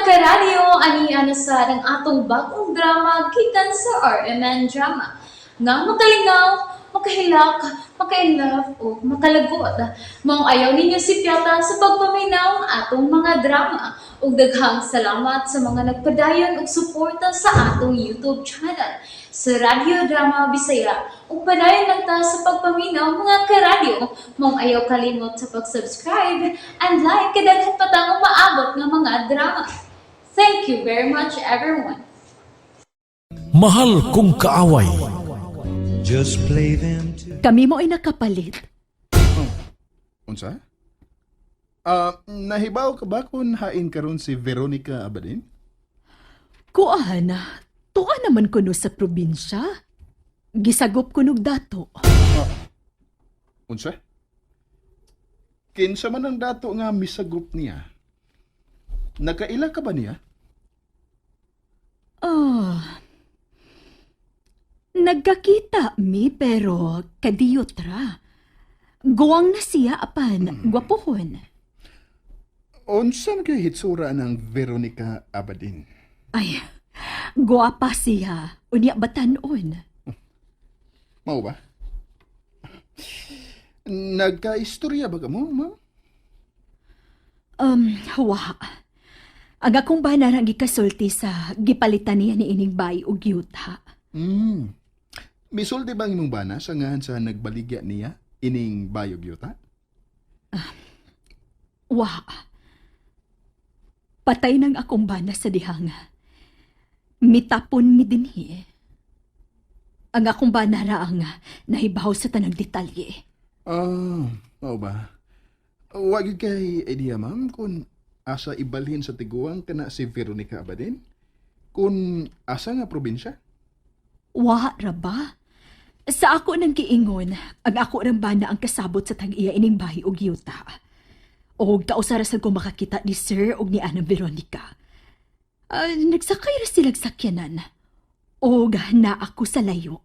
Karadyo, ani na sa ang atong bagong drama gikan sa RMN Drama. Nga makalingaw, makahilak, maka-inlove o makalagot. Maong ayaw ninyo sipyata sa pagpaminaw ang atong mga drama. Ug daghang salamat sa mga nagpadayon og suporta sa atong YouTube channel sa Radyo Drama Bisaya. Ug padayon lang ta sa pagpaminaw, mga karadyo. Maong ayaw kalimot sa pag-subscribe and like kay daghan pa tang umaabot nga mga drama. Thank you very much, everyone. Mahal kong kaaway. Just play them to Kami mo ay nakapalit. Unsa? Ah, nahibaw ka ba kung hain karon si Veronica Abadin? Kuan, tuwa naman kuno sa probinsya. Gisagop ko nog dato. Unsa? Kinsa man ang dato nga misagop niya? Nakaila ka ba niya? Ah. Nagkakita mi pero kadiyot ra. Guwang na siya apan gwapuhon. Unsa man kay hitsura ng Veronica Abadin? Ay, guwapa siya. Unya batanon. Mao ba? Nagkaistorya ba ka mo, ma'am? Wa. Ang akong bana ang gikasulti sa gipalitan niya ni ining bay og yuta. Misulti ba ang imong bana sa ngahan sa nagbaligya niya ining bayog yuta? Wa. Patay nang akong bana sa dihang. Mitapon mi dinhi. Ang akong bana ra ang nahibaw sa tanang detalye. Ah, mao ba? Wa gyud kay idea, ma'am, kung asa ibalhin sa tiguang kana si Veronica Abadin? Kung asa nga probinsya? Wa ra ba? Sa ako nang giingon, ang ako rang bana ang kasabot sa tag-iya ining bahi og yuta. Og kausara sad ko makakita ni Sir og ni Ana Veronica. Ah, nagsakay ra silang sakyanan. Og naa ako sa layo.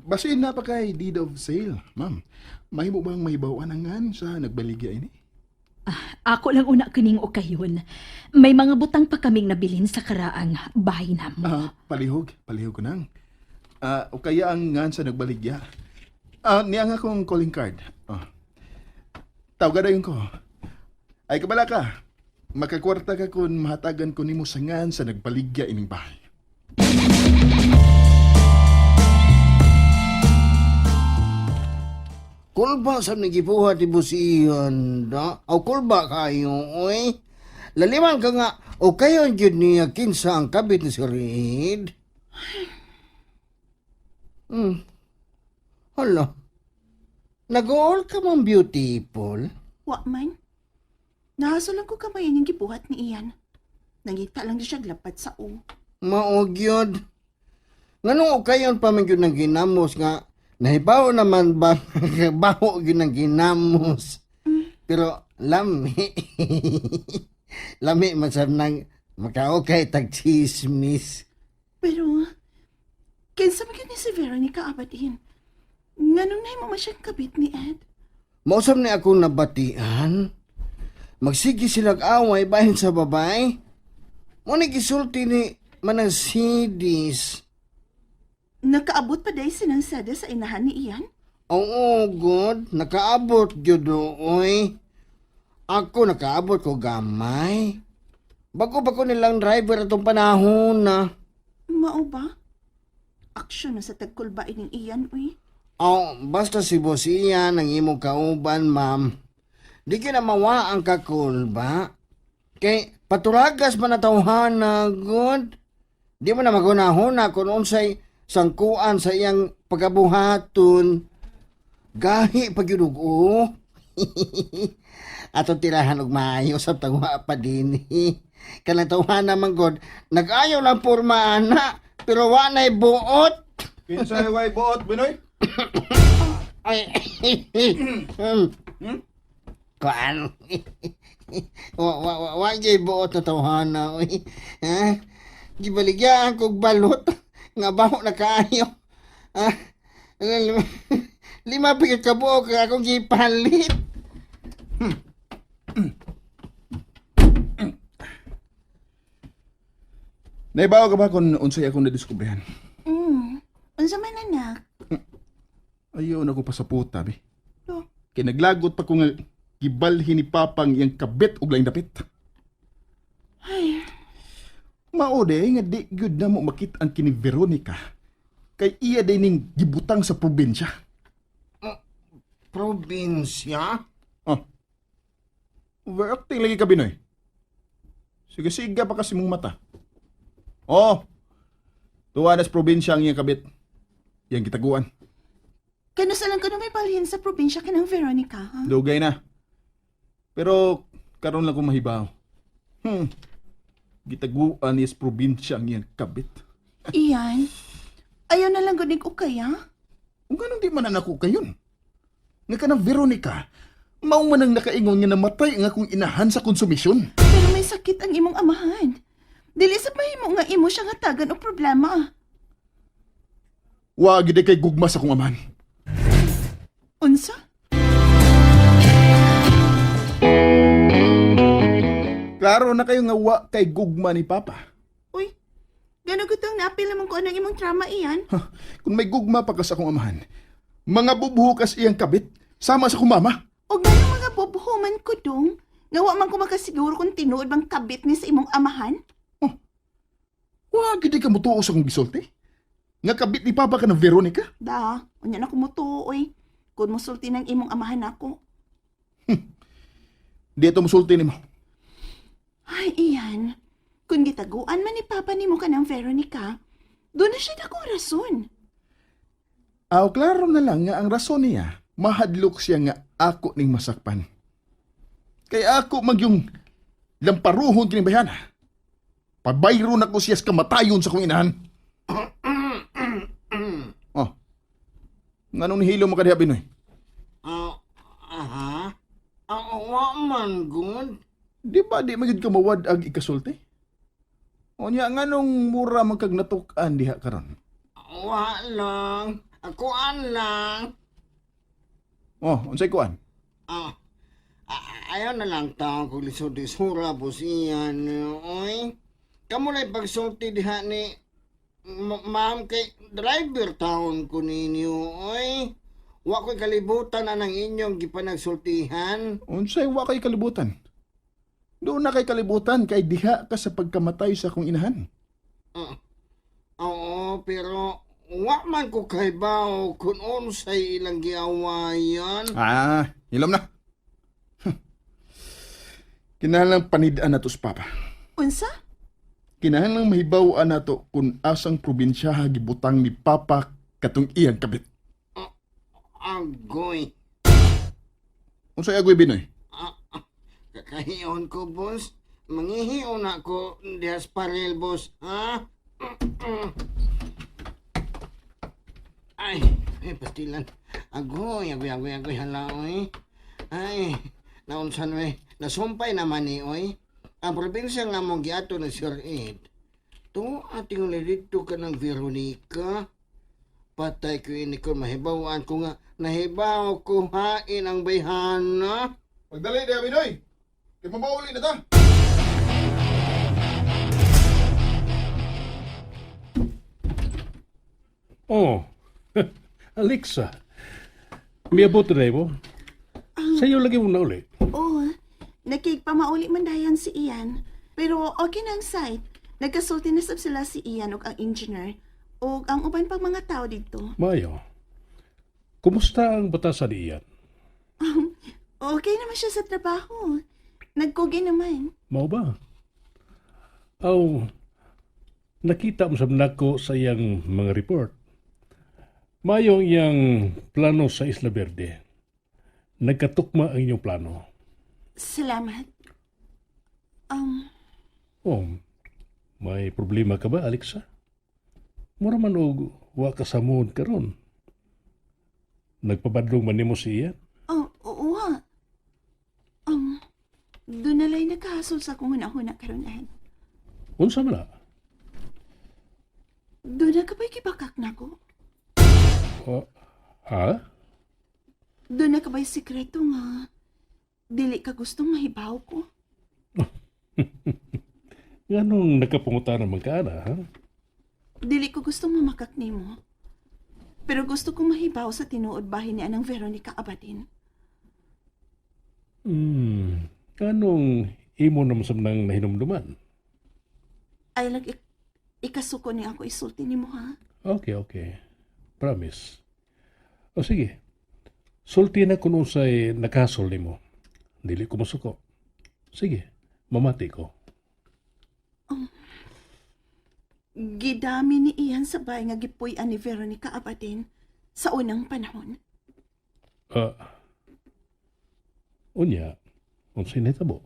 Basin na pa kay deed of sale, ma'am. Mahimo bang mahibaw-an ang ngan sa nagbaligya ini? Ako lang una kining okayon. May mga butang pa kaming nabilin sa karaang bahay namo. Ah, palihog, palihog ko nang. Ah, o kaya ang ngan sa nagbaligya. Ah, niya nga akong calling card. Oh. Tawga dayon ko. Ay kabala ka. Makakwarta ka kung mahatagan ko nimo sa ngan sa nagbaligya ining bahay. Kulba sa nagipuha ti busiyon da. O kulba kayo, oy. Laliman ka nga, o kayo jud niya kinsa ang kabit ni si Reed. Hala. Nag-all ka man beautiful. Wa man. Nahaso lang ko kamayan yung gibuhat ni Ian. Nangita lang di siya lapad sa u. Maog yun. Nganong ukayon pa man yun ang ginamos nga, nahibaw naman ba, baho yun ang ginamos. Pero lami, lami man sab nang makaukay tag chismis. Pero, kinsa man gyud ni si Veronica Abadin? Nganong nahimo man siyang kabit ni Ed? Mausap ni akong nabatian. Magsige silag away bahin sa babae. Mo ni gisulti ni manang sidis. Nakaabot pa dahil sinang sada sa inahan ni Ian? Oo, God. Nakaabot gyud oy. Ako nakaabot ko gamay. Bago pa ko nilang driver atong panahon na. Mao ba? Aksyon na sa tagkulbain ning Ian, uy. Oh, basta si boss iyan ang imong kauban, ma'am. Di ka na mawa ang kakulba. Kay paturagas man na tawhana, God. Di mo na magunahuna kung unsay sangkuan sa iyang pagabuhaton. Gahi pag yun og oo. Ato tirahan og maayo sa tangwa pa din. Kanang tawhana man God, nag-ayaw lang porma ana, pero wa na'y buot. Kinsa way buot, Binoy? Ay, Kuan. Wa wa wa wa gyud buot na tawhana oy. Ha? Gibaligyaan kog balot nga baho na kaayo. Ah, lima pa gyud ka buok ang akong gipalit. Naibaw ka ba kung unsay akong nadiskubrehan? Unsa man, anak? Ayaw na ko pasaputa, be. Oh. Kay naglagot pa ko nga gibalhin ni Papang iyang kabit og laing dapit. Ay, Mao de nga di gyud na mo makita ang kini Veronica. Kay iya day ning gibutang sa probinsya. Probinsya? Oh. Overacting lagi ka, Binoy. Sige, siga pa kasi mong mata. Oh. Tuwa na sa probinsya ang iyang kabit. Iyang gitaguan. Kanus-a lang kuno may balhin sa probinsya kanang Veronica, ha? Dugay na. Pero karon lang ko mahibaw. Gitaguan niya sa probinsya ang iyang kabit. Iyan. Ayaw na lang gunig ukay, ha? Kung ganun di man anak ko kayon. Nga ka ng Veronica, mao man ang nakaingon nga namatay ang akong inahan sa konsumisyon. Pero may sakit ang imong amahan. Dili sa mahimo nga imo siya hatagan og problema. Wa gid kay gugma sa akong amahan. Unsa? Klaro na kayo nga wa kay gugma ni Papa. Uy, gano gutong naapil naman ko anang imong trauma, iyan. Ha, kung may gugma pa ka sa akong amahan, mga bubuho kas iyang kabit, sama sa akong mama. Og ngano mga bobohuman ko dong, nga wa man ko makasiguro kung tinuod bang kabit ni sa imong amahan? Wa gid ka mutuo sa akong gisulti. Nga kabit ni Papa ka ng Veronica. Da, unya na kumutuo, oy. Kung musulti ng imong amahan ako. Di ito musulti nimo. Ay, iyan. Kung gitaguan man ni Papa nimo kanang Veronica, doon na siya dakong rason. Aw, klaro na lang nga ang rason niya, mahadlok siya nga ako ning masakpan. Kay ako magyong lamparuhon kini bayana. Pabayro na ko siya sa kamatayon sa kong inahan. Oh. Nganong nihilo mo ka diha, Binoy? Ah, aha. Ah, wa man good. Di ba di magyud ka mawad ag ikasulti? O niya, nganong mura man kag natuk-an diha karon? Wa lang. Akuan lang. Oh, unsay kuan? Ah, ayaw na lang taong kung lisod-lisura, boss Ian. Oy, kamo na pagsulti diha ni ma'am kay driver taon ko ninyo. Oy, wa ko'y kalibutan anang inyong gipanagsultihan. Unsay wa kay kalibutan? Doon na kay kalibutan kay diha ka sa pagkamatay sa akong inahan. Ah, oo, pero wa man ko kahibaw kung unsay ilang giawayan. Ah, ilom na. Kinahanglang panidaan nato sa papa. Unsa? Kinahanglang mahibaw-an nato kung asang probinsya gibutang ni papa katong iyang kabit. Agoy. Unsay agoy, Binoy? Ah, ah, kakahiyon ko, boss. Mangihiyon ako diha sa paril, boss. Ha? Ay, ay, pastilan. Agoy, agoy, agoy, agoy, hala, oy. Ay, naunsan, oy. Nasumpay naman ni, oy. Ang probinsya nga mong giato ni Sir Ed. To ating dito ka ng Veronica. Patay ko ini ko mahibawan ko nga nahibaw ko hain ang bayhana. Pagdali diha, Binoy. Kay mamauli na ta. Oh, Alexa. Miabot na mo. Sa'yo lagi mo na uli. Oo, nakigpamauli man dayon si Ian. Pero okay na ang site. Nagkasulti na sab sila si Ian ug ang engineer ug ang uban pang mga tao dito. Mayo. Kumusta ang batasan ni Ian? Okay naman siya sa trabaho. Nagkugi naman. Mao ba? Aw, nakita mo sa nako sa iyang mga report. Mayo ang iyang plano sa Isla Verde. Nagkatukma ang inyong plano. Salamat. Oh, may problema ka ba, Alexa? Mura man og wa ka sa mood karon. Nagpabadlong man nimo si Ian? Oh, oo nga. Doon na lang nagkahasol sa akong hunahuna karon Ed. Unsa man na? Doon na ka ba'y kibakak na ko? Oh, ha? Doon na ka ba'y sikreto nga? Dili ka gustong mahibaw ko? Nga Nganong nagkapungutan naman ka na, ha? Dili ko gusto mamakak nimo. Pero gusto kong mahibaw sa tinuod bahin ni Anang Veronica Abadin. Nganong imo naman sa nang nahinumduman? Ay lang ikasuko ni ako isulti nimo ha. Okay, okay. Promise. O sige. Sulti na kung unsay nakasol nimo. Dili ko masuko. Sige, mamati ko. Gidami ni Ian sa bahay nga gipuy-an ni Veronica Abadin sa unang panahon. Unya, unsay nahitabo?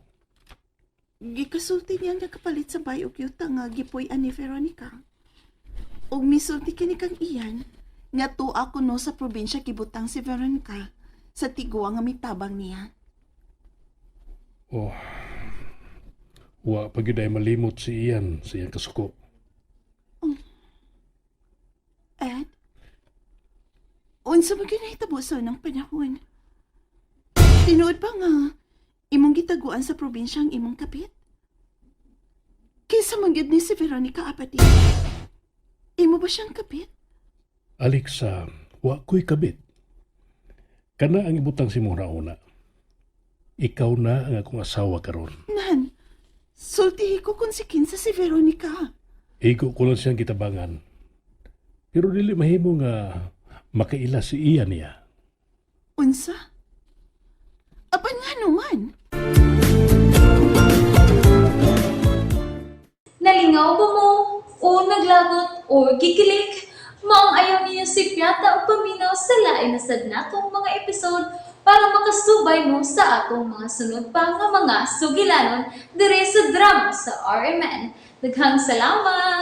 Gikasulti niya ang nakapalit sa bay og yuta nga gipuy-an ni Veronica. Ug misulti kini kang Ian nga tuwa kuno sa probinsya gibutang si Veronica sa tiguang nga mitabang niya. Oh, wa pa gyud ay malimot si Ian sa iyang kasuko. Ed, unsa ba gyud nahitabo sa unang panahon? Tinuod ba nga imong gitaguan sa probinsya ang imong kapit? Kinsa man gyud ni si Veronica Abadin? Imo ba siyang kapit? Alexa, wa ko'y kabit. Kana ang ibutang si mong una. Ikaw na ang akong asawa karon. Nan, sultihi ko kung si kinsa si Veronica. Igo ko lang siyang gitabangan. Pero dili mahimo nga makaila si Ian niya. Unsa? Apan nga naman. Nalingaw ba mo? O naglagot o gikilig? Maong ayaw niyo si Piata o paminaw sa lain na sad natong mga episode para makasubay mo sa atong mga sunod pa nga mga sugilanon dire sa drama sa RMN. Daghang salamat!